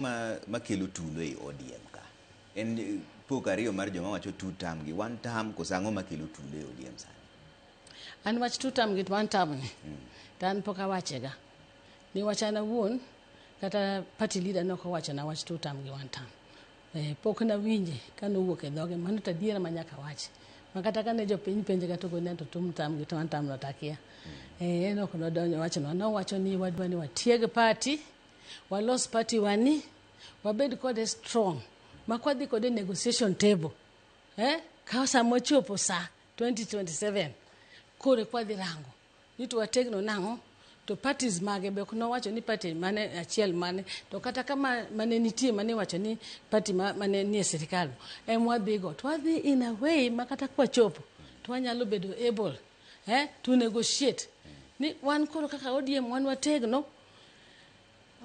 Makelo tulo ei ODM ka en pok ariyo mar joma wacho two term gi one term, koso ang'o makelo tulo e ODM sani? An wach two term gi one term ni to an pok awachega. Ni wach an awuon kata party leader ne ok owachona wach two term gi one term. Pok nawinje kanowuok e dhoge, mano to adiera ma nyaka wachi. Ma kata kane jopiny penje ga to koni to two term gi one term no to akia. En ok nodonjo wachonwa. Nowacho ni wadwa ni watieg party, walos party wani, wabed kode strong. Ma kwadhi kode negotiation table. Ka sama ochopo sa 2027 koro kwadhi rango ni to wategno nang'o to parties mage be ok nowacho ni party mane achiel mane to kata kama mane nitie mane iwacho ni party mane nie sirikal em wadhigo to wadhi in a way ma kata kwachopo to wanyalo bedo able to negotiate ni wan koro kaka ODM wan wategno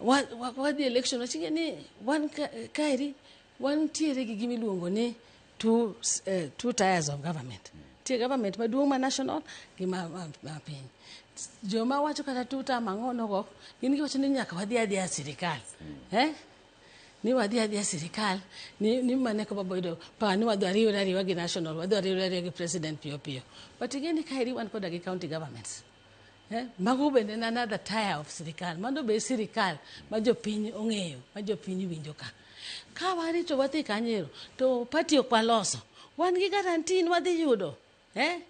wadhi election waching'e ni wan kaeri wantiere gi gimiluongo ni two tiers of government. Nitie government maduong' ma national gi ma piny. Joma wacho kata two term ang'o nogo gin giwacho ni nyaka wadhi adhiya sirikal. Ni wadhi adhiya sirikal ni mane ko baboyudo pa ni wadhi ariwre ariwa gi national, wadhi ariwre ariwa gi president piyo piyo. But ing'e ni kaeri wan koda gi county governments. Mago bende en another tier of sirikal. Mano be sirikal ma jopiny ong'eyo, ma jopiny winjo ka. Ka warito wadhi kanyo to party ok waloso. Wan gi guarantee ni wadhi yudo.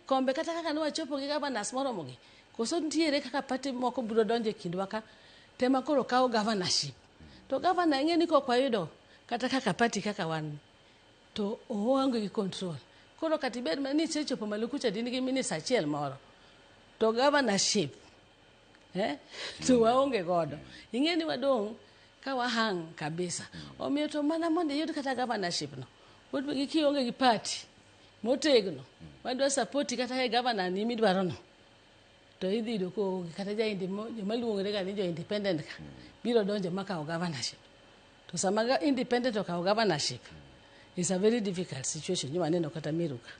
Kombe kata kaka ne wachopo gi governors moromo gi. Koso nitiere kaka party moko biro donjo e kindwa ka tema koro kawo governorship. To governor ing'e ni kok wayudo kata kaka party kaka wan to oonge gi control. Koro kata ibed mana ni isechopo malo kucha din gi minister achiel moro. To governorship to waonge godo. Ing'e ni wadong' ka wahang kabisa. Omiyo to mana mondo iyud kata governorship no, pod kionge gi party motegno madwa support kata e governor ni midwaro no, to idhi yudo koonge kata ja joma luongore ga ni jo independent ka biro donjo makawo governorship. To sama independent okawo governorship, is a very difficult situation. Nyo waneno kata Meru ka.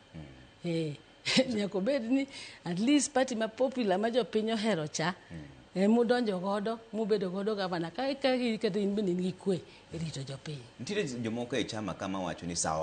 Nyaka obed ni at least party ma popular ma jopiny ohero cha emudonjo godo mubedo godo governor ka kata in bende in gi kwe e rito jopiny. Nitiere jomoko e chama kama wacho ni sawa.